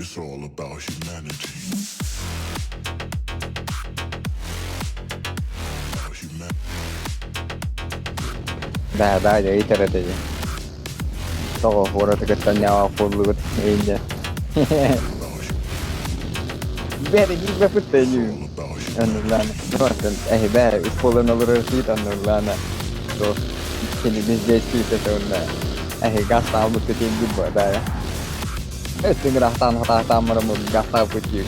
It's all about humanity. Да, да, дьэ ыйтар этэ дии. Тоҕо куораты кытта ньаҕа буоллугут инньэ. Бэри киирбэппит да инүү. Оннулаана. Оттон эһибэ үс буолан олорор сиит оннулаана. То кини бездействует это онно эһи газ таалбыт көтүн бу да. Өттүн хатаахтаан бараммын гаастаабыт дии.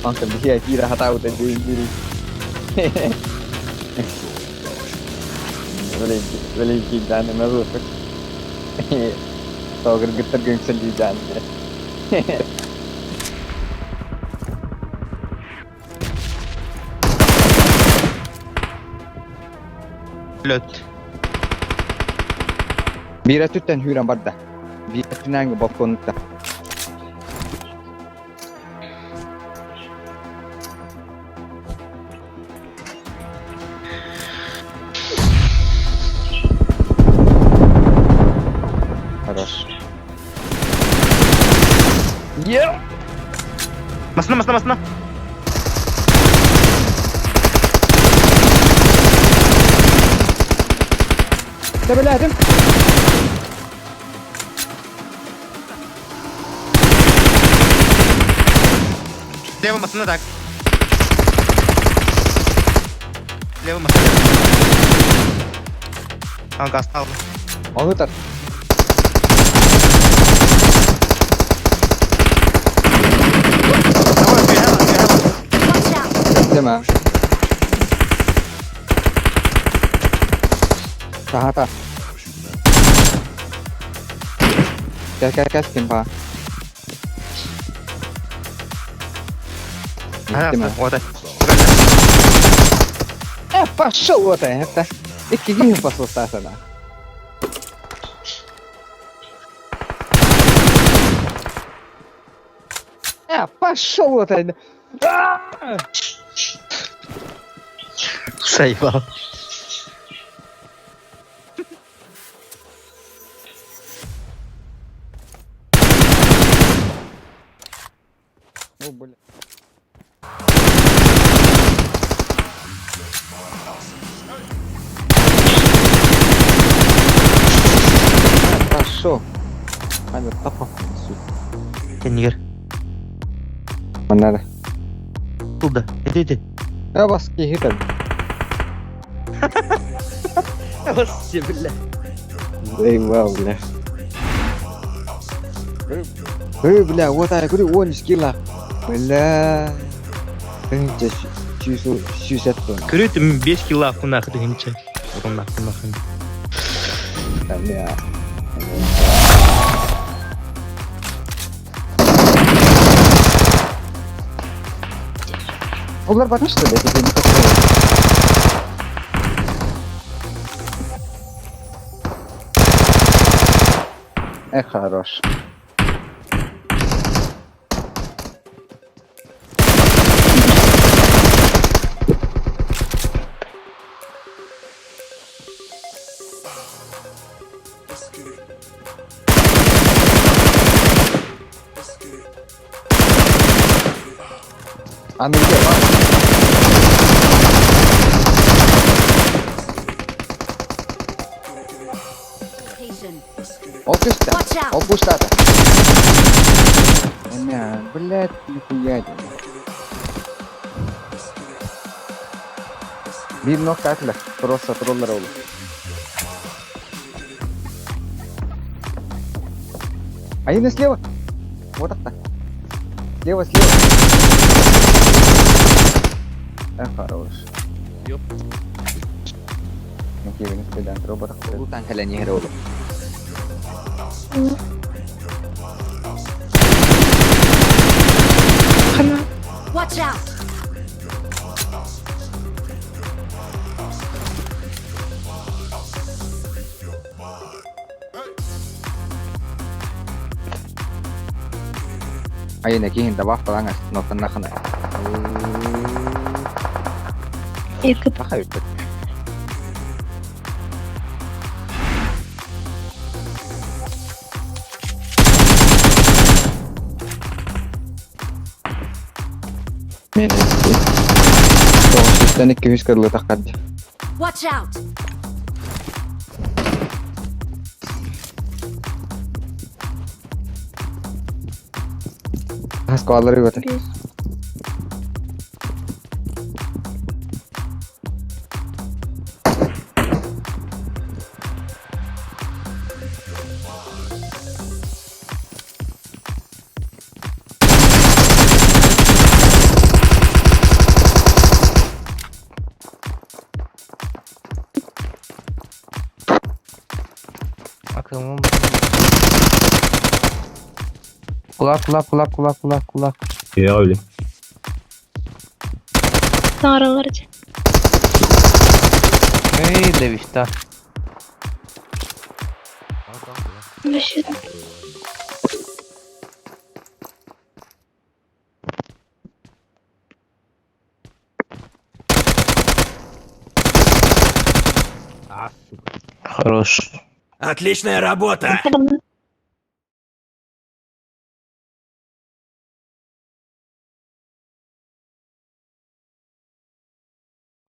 Онтон биһиги киирэ хатаабыта диэн дири. Валентин дааны Тоҕо кыргыттар көҥсөлүү дааны. Лөт. Биир өттүттэн хүүрэн барда. Биир өттүнээҥи балконуттан. Хорош. Yeah! Масына, масына, масына. Тэбэлээтим. Слева масына так. Слева масына. Он гастал. Он ытар. Watch out! Дема. Таһата. Кэл кэл кэл ким баа. Ага, вот. Э, пошел вот это. Икки киһи послушасана. Э, пошел вот это. Заебал. О, бля. Хорошо. Аня, тапа. Кэннигэр. Маннара. Тулда. Ити ити. Э, бас киһи Вообще, бля. Заебал, бля. Эй, бля, вот я говорю, он скилла. Бля. Тынча сүүсэт тон. Көрүтүм 5 кило кунах дыгынча. Кунах кунах. Бля. Олар бар что ли? Это не такое. Эх, хорош. А ну где, ладно. Location. Ол түстэ. Watch out! Ол пустата. Бля, блядь, нихуя не. Биир ног катлер. Просто троллер ол. А не слева. Вот так. Слева, слева. Э, хорош. Ёп. Накивин стедан робот. Улутан кэлэн иһэр олу. Watch out! Айына киһин табаах талаҥас нотаннахына. Иркут. Паха үппүт. Мен Тоҕустан 200 кырылы таххар. Watch out! Хаскалары götür. Без. Akılım. Kulak kulak kulak kulak kulak kulak. Я öyle. Сааралар дии. Эй, девишта. Вообще. Хорош. Отличная работа! Там